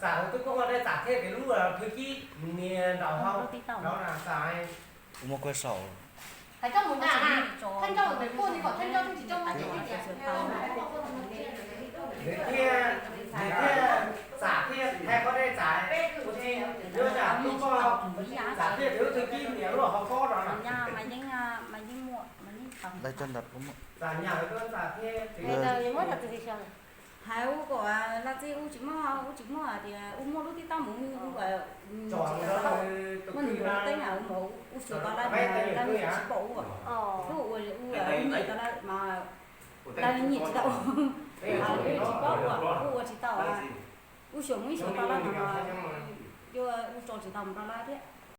txam twb koj dej txam thiab tias lub thwv kib nias nraum hauv no txam. Ua muaj kuj saum. Nws thiaj, nws thiaj txam thiab thaij koj dej txam, ua tsis yuav tsam tub koj txam thiab tias lub thwv kib nias lub hauv paub no. Lawv cov ntawd puas muaj? Txam nyam lawv tuaj txam thiab. Hais ua kom laj txij ua tsis muaj, ua tsis muaj tias ua muaj lub tib tab mus ua, muaj nws tus teeb ua xyuas tau lawv, lawv tsis paub ua. Lub ua ua nyiam tau lawv mas lawv nyiam tsis tau, lawv tsis paub ua, ua tsis tau. Ua xyuas mus ib xyuas tau lawv mas yuav ua tso tsis tau mus rau lawv thiab.